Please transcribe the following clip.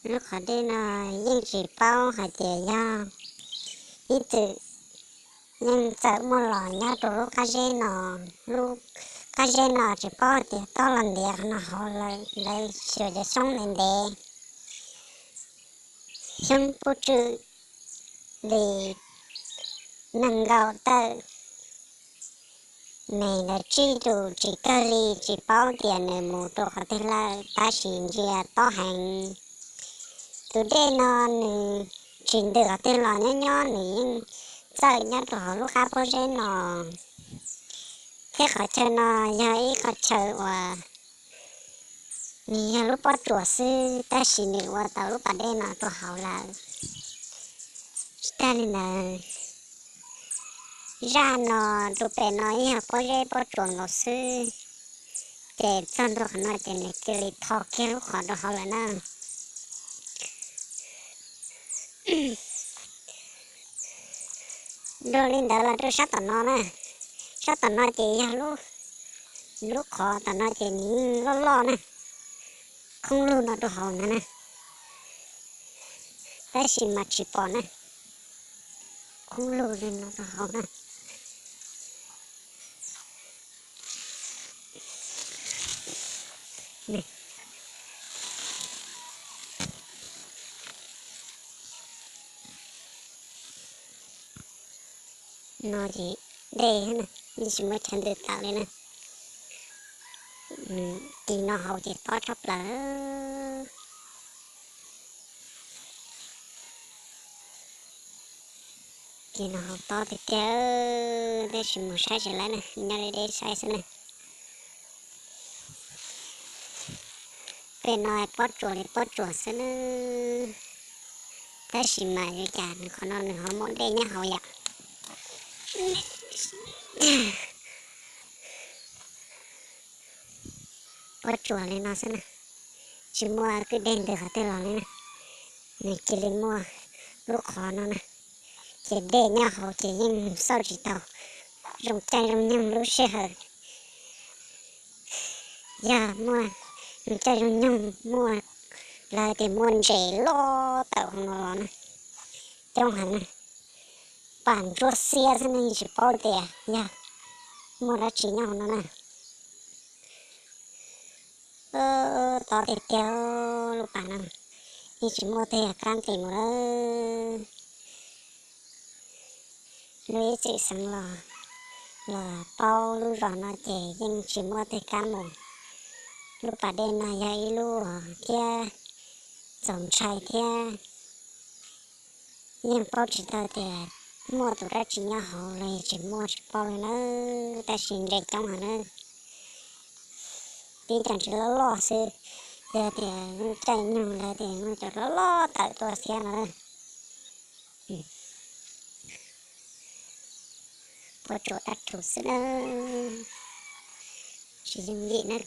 Lub qhov dej no yeej tsis paub hais tias yog ib txwm yeej txawm muaj los nyob rau lub qab zeb no. Lub qab zeb no tsis paub hais tias tob los ntiav qhov no hauv lawm, lawv xyuas cov xyoob ntev ntev, xyoob pub tswm li nees nkaum tawm me ntawd tsib rau tsis kawg li, tsis paub tias nws mus rau qhov twg lawm, tab sis ntsia tob heev. Tus dej no nws tsis ntws qhov twg los nyob nyob nws yeej txawm nyob rau hauv lub qab pob zeb no. Thiab qhov chaw no yog ib qhov chaw uas nws yog lub pob tsuas xwb, tab sis nws ua tau lub pas dej no rau hauv lawm. Tsis tag li ntawd, zaj no rau pem no yog pob zeb pob tsuas nkaus xwb, ces txog ntua qhov no ces nws cia li tho kiag lub qhov rau hauv lawm na. Dua li ntawd los rau sab tom no na, sab tom no ces yog lub, lub qhov tom no ces nws loj loj na, khoob lug no rau hauv ntag na, tab sis mas tsis pom na, khoob lug li no rau hauv na. No ces dej na, yeej tsis muaj chaw ntws tawm li na. Kis no hauv ces tob tshaj plaws. Kis no hauv tob tiag tiag, tab sis mus saib tsis lawm na, nyob deb deb saib xwb na. Pem no pob tsuas li pob tsuas xwb na, tab sis mas yuav cas nws qhov no nws ho muaj dej nyob hauv yom. Pob tsuas li no xwb na, tsis muaj kwj deg ntws qhov twg los li na. Nws cia li muaj lub qhov no na, ces dej nyob hauv ces yeej xauj tsis tau. Zoo caij zoo nyoog lub sij hawm yog muaj zoo caij zoo nyoog muaj, lawv tias muaj ntses loj tawm hauv no los na, coob heev na. Pas ntsuab xiab xwb ne, yeej tsis paub tias yog muaj dab tsi nyob hauv no na. Tob tiag tiag, lub pas no yeej tsis muaj twg yog kab nqis mus lawm. Lub ib txwm xeev los, los paub lub zos no ces yeej tsis muaj twg kab mus. Lub pas dej no yog ib lub thiab txaus ntshai thiab. Yeej paub tsis tau tias muaj tus dab tsi nyob hauv los yog tsis muaj tsis paub li nawb, tab sis ntses coob heev nawb. Tib cov ntses loj loj xwb, yog tias caij nyoog lawv tias muaj cov loj loj tawm tuaj thiab no. Pob tsuas dab rhuv xwb na, tsis yooj yim na.